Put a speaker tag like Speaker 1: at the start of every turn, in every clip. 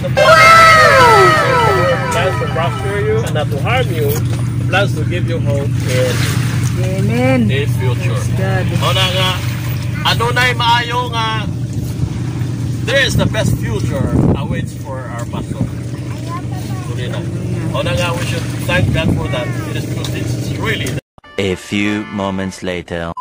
Speaker 1: know the Lord plans to prosper you and not to harm you, plans to give you hope in
Speaker 2: Amen.
Speaker 1: a future.
Speaker 2: God.
Speaker 1: Mao na nga, adunay maayo nga there is the best future awaits for our pastor. Tuloy na. Mao na nga, we should thank God for that. It is because this is really
Speaker 3: A few moments later.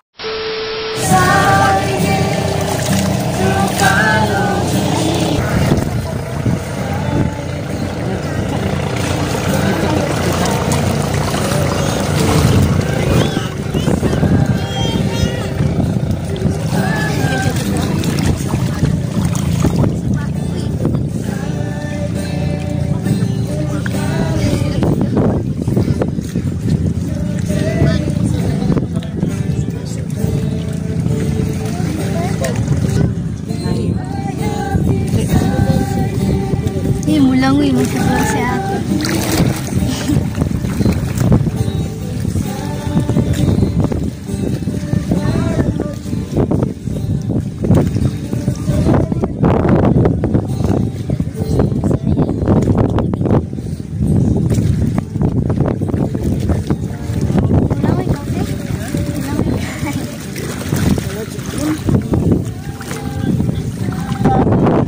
Speaker 4: Hindi mo lang mo si ate. Mulangoy kape?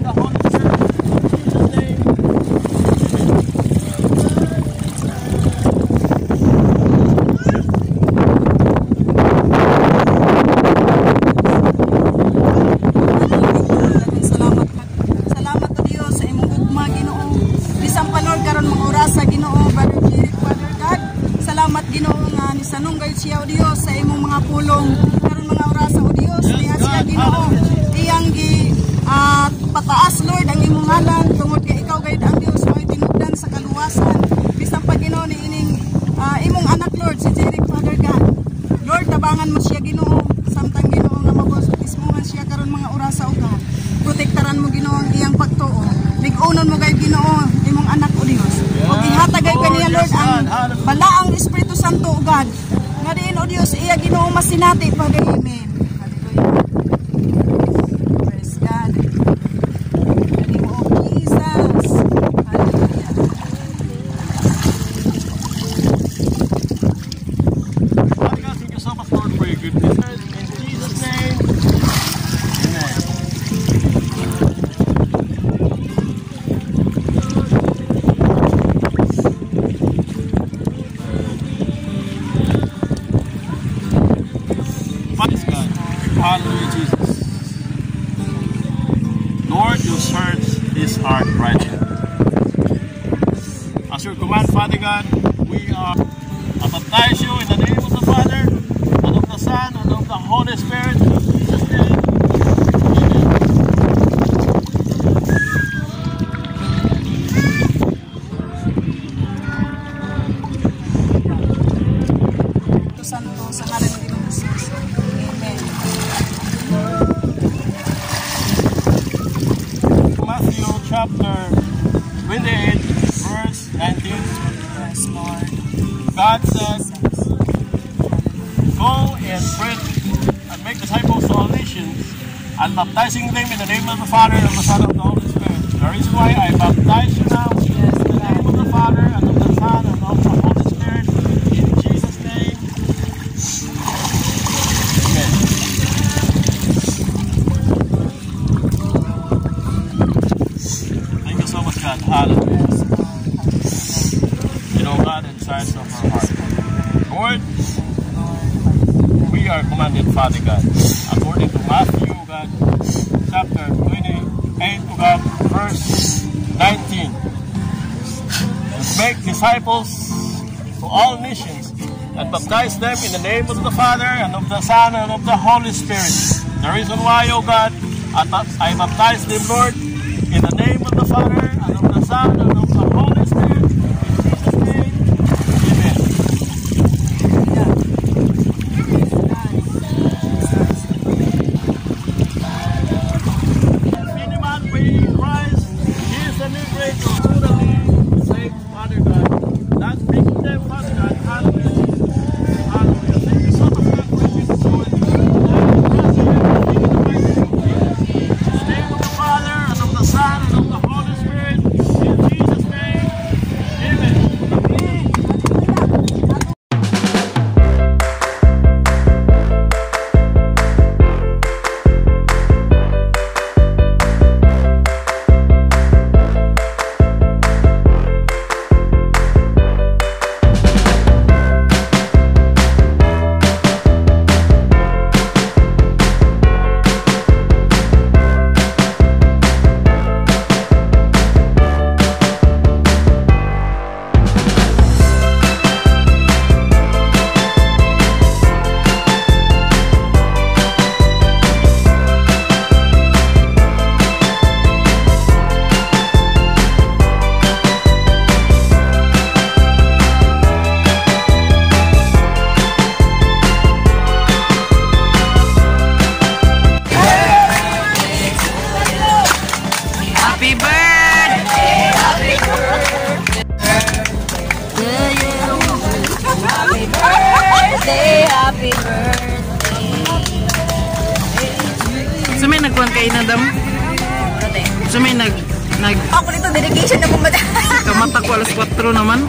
Speaker 1: The Holy Spirit. In Jesus' name.
Speaker 2: Salamat. Salamat o Dios sa imong gugma, Ginoo. Bisan pa, Lord, karon mga orasa, Ginoo, Brother Jeric, Father God. Salamat, Ginoo, nga nisanong gayud siya o Dios sa imong mga pulong karon mga orasa o Dios. Niya siya, Ginoo, iyang gi pataas, Lord, ang imong ngalan tungod kay ikaw gayud ang Dios may tinubdan sa kaluwasan. Bisan pa, Ginoo, ni ining imong anak, Lord, si Jeric, Father God. Lord, tabangan mo siya, Ginoo, samtang, Ginoo, nga mabautismuhan siya karon mga orasa o God. Protektaran mo, Ginoo, ang iyang pagtuo. Lig-unon mo gayud, Ginoo, imong anak o Dios. Ug ihatag gayud kaniya, Lord, ang balaang Espiritu Santo o God. Nga diin o Dios iya, Ginoo, masinati pa. Amen. Hallelujah. Praise God. In the name of Jesus. Hallelujah.
Speaker 1: Father God, thank you so much, Lord, for your goodness. In Jesus' name, amen. Praise God. Hallelujah, Jesus. Lord, you search his heart right now. As your command, Father God, we are I baptize you in the name of the Father, and of the Son, and of the Holy Spirit. In Jesus' name. Amen.
Speaker 2: Espiritu Santo sa ngalan ng Ginoong Jesus. Amen.
Speaker 1: Matthew chapter 28, verse 19.
Speaker 2: Yes, Lord.
Speaker 1: God said, "Go and preach and make disciples to all nations, and baptizing them in the name of the Father, and of the Son, and of the Holy Spirit." The reason why I baptize you now in the name of the Father, and of the Son, and of the Holy Spirit, in Jesus' name. Amen. Thank you so much, God. Hallelujah. You know, God inside of our heart. Lord, we are commanded, Father God, according to Matthew, God, chapter 28, to God, verse 19. Make disciples to all nations and baptize them in the name of the Father and of the Son and of the Holy Spirit. The reason why, O God, I baptize them, Lord, in the name of the Father and of the Son and of the Holy Spirit. In Jesus' name, amen. If any man be in Christ, he is a new creature. Totally saved, Father God. Not be condemned, Father God. Hallelujah, Jesus. Hallelujah. Thank you so much, God, for your joy. In the name of the Father, and of the Son, and of the Holy Spirit.
Speaker 5: kay na dam. So may nag nag
Speaker 2: Ako nito, dedication na pong
Speaker 5: kamata ko alas 4 naman.